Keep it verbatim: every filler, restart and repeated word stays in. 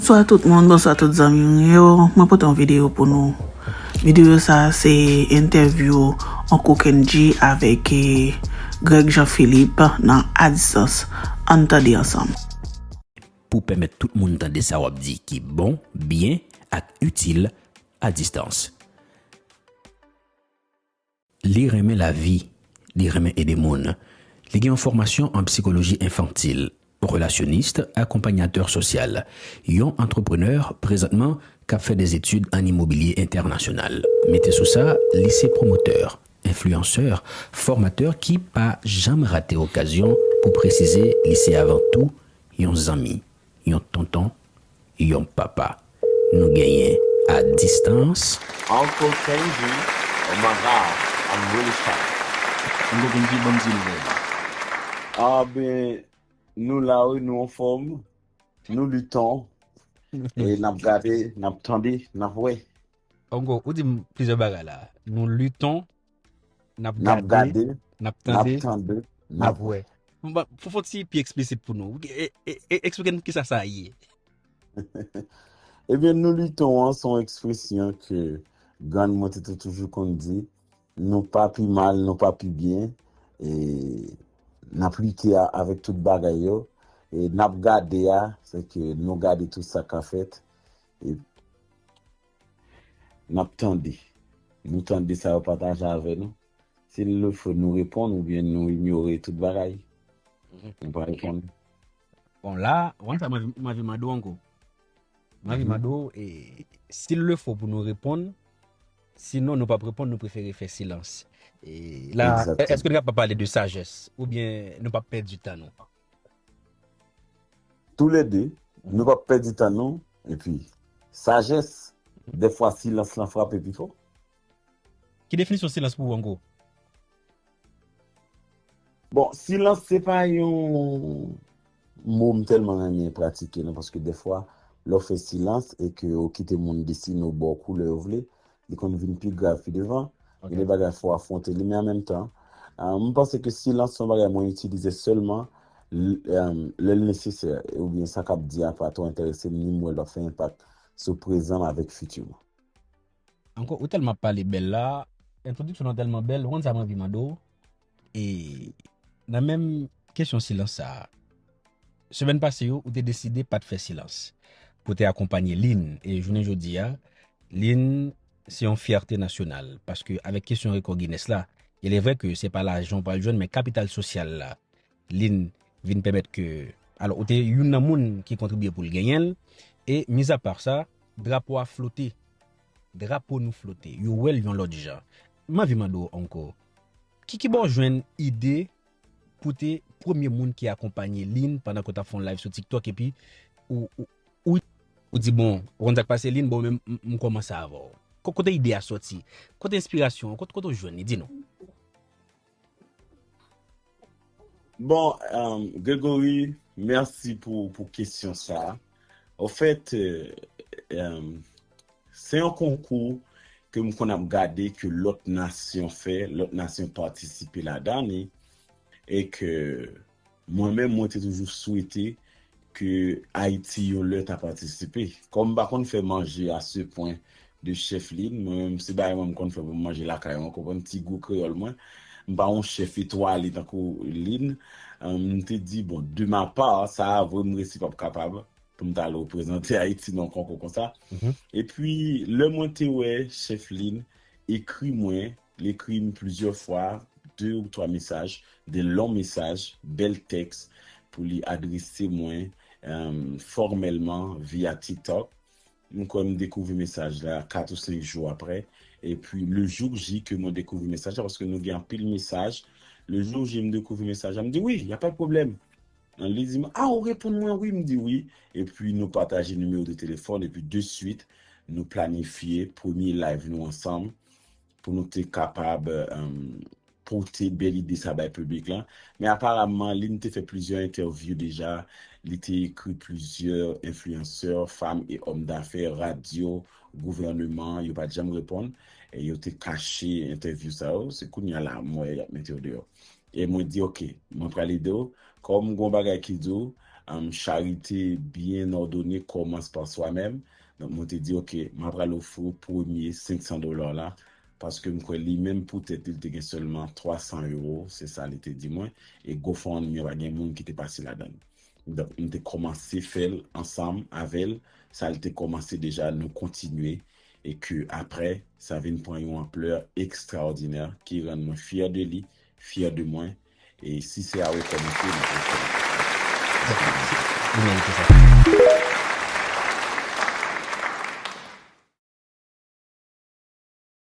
Bonswa tout moun, bonswa tout zanmi m yo. Mwen pote yon videyo pou nou. Videyo sa a se entèvyou Onko Kendji avèk, eh, Greg Jean Philippe nan A Distance. Ann tande ansanm. Pou pèmèt tout moun tande sa w ap di ki bon, byen ak itil a distans. Li renmen lavi, li renmen ede moun. Li gen yon fòmasyon an sikoloji enfantil, relasyonis, akonpanyatè sosyal. Yon antreprenè, prezantman, k ap fè de etid an imobilye entènasyonal. Mete sou sa, li se pwomotè, enfliyansè, fòmatè ki pa janm rate okazyon pou presize li se avan tou yon zanmi, yon tonton, yon papa. Nou genyen a distans. Uncle Kenji, oh my God, I'm really shocked. Uncle Kenji, ban m di nouvèl. Ah ben, nou la wi, nou anfòm, nou liton, e n ap gade, n ap tande, n ap wè. Onko, ou di m plizyè bagay la. Nou liton, n ap N ap gade, gade, n ap n ap tande, tande, n ap wè. Bon, fò fò ti pi eksplisit pou nou. E- e- e- Eksplike n kisa sa ye. Ebyen, nou liton an se yon ekspresyon ke grann mwen te tou- toujou konn di, nou pa pi mal, nou pa pi byen, e n ap lite a- avèk tout bagay yo, e n ap gade a, se ke nou gade tout sa k ap fèt, e n ap tande. Nou tande sa yo pataje avè nou. Si l le fo nou reponn oubyen nou inyore tout bagay. Nou pa reponn. Bon, la, w konn sa m anvi m anvi mande w ankò. M anvi mande w, e, si l le fo pou nou reponn, sinon nou p ap reponn, nou prefere fè silans. E la, Egzakteman. Èske nou kapab pale de sajès oubyen nou p ap pèdi tan nou? Toulede, nou p ap pèdi tan nou, epi sajès, dèfwa silans lan frape pi fò. Ki definisyon silans pou ou ankò? Bon, silans se pa yon mo m tèlman renmen pratike non, paske dèfwa lè w fè silans e ke w kite moun desine w ba w koulè yo vle, li konn vin pi grav pi devan. Gen de bagay fò w afwonte li, men an menm tan, ah, m panse ke silans se yon bagay mwen itilize sèlman l- em, lè l nesesè, oubyen sa k ap di a pa twò enterese m, ni m wè l p ap fè enpak sou prezan m avèk fiti m. Ankò, ou tèlman ap pale bèl la, entwodiksyon an tèlman bèl, ou konn sa m anvi mande w? E nan menm kesyon silans sa a, semèn pase yo, ou te deside pa t fè silans pou te akonpanye Lynn. E jounen jodi a, Lynn se yon fyète nasyonal, paske avèk kesyon rekò Guinness la, il est vrai ke se pa lajan w pral jwenn, men kapital sosyal la, Lynn vin pèmèt ke, alò, ou te youn nan moun ki kontribye pou l genyen l, e mizapa sa, drapo a flote, drapo nou flote, yo wè l yon lòt jan. M anvi mande w ankò, ki ki ba w jwenn ide pou te premye moun ki akonpanye Lynn pandan ke w t ap fè yon live sou TikTok, epi ou, ou, ou, ou di, bon, ou konn sa k pase Lynn, bon, men m, m kòmanse avè w? Ko- Kote ide a sòti? Kote enspirasyon an? Kote, kote w jwenn li? Di nou. Bon, um, Gregory, mèsi pou, pou kesyon sa. Ofèt, um, se yon konkou ke m konn ap gade ke lòt nasyon fè, lòt nasyon patisipe ladan li, e ke mwen menm, mwen te toujou swete ke Ayiti yon lè ta patisipe. Kòm m pa konn fè manje a se pwen de chèf Lynn, mwen menm se bagay mwen m konn fè pou m manje lakay mwen, konprann ti gou kreyòl mwen. M pa yon chèf etwale tankou Lynn. Em, m te di, bon, de ma part, sa a vre m resi p ap kapab pou m ta al reprezante Ayiti nan yon konkou konsa. Epi, lè mwen te wè chèf Lynn ekri mwen, li ekri m plizyè fwa, de ou twa mesaj, de long mesaj, bèl tèks pou li adrese mwen, em, fòmèlman via TikTok. M kwè m dekouvri mesaj la kat ou senk jou aprè. Epi, le jour J ke mwen dekouvri mesaj la, paske nou gen anpil mesaj, le jour J m dekouvri mesaj la, m di, wi, y a pas de problème. Li di m, a, ou reponn mwen, wi, m di wi. Epi, nou pataje nimewo de telefòn, epi de swit, nou planifye premye live nou ansanm pou nou te kapab, em, pote bèl ide sa bay piblik lan. Men aparaman, Lynn te fè plizyè entèvyou deja. Li te ekri plizyè enfliyansè, fanm e òm dafè, radyo, gouvèneman, yo pa t janm reponn. E yo te kache entèvyou sa yo. Se kounye a la, m wè y ap mete yo deyò. E mwen di, oke, mwen pral ede w. Kòm gon bagay ki di w, um, charite byen òdone commence par soi-même. Donk, mwen te di, ok, mwen pral ofri w premye senk san dola la, paske m kwè li menm pou tèt li, li te gen sèlman twa san euro, se sa li te di mwen, e GoFundMe yo pa gen moun ki te pase ladan l. Donk, m te kòmanse fè l ansanm avè l, sa li te kòmanse deja, nou kontinye, e ke apre, sa vin pran yon anplè ekstraòdinè ki rann mwen fyè de li, fyè de mwen, e si se a rekòmanse, m ap rekòmanse. Li merite sa.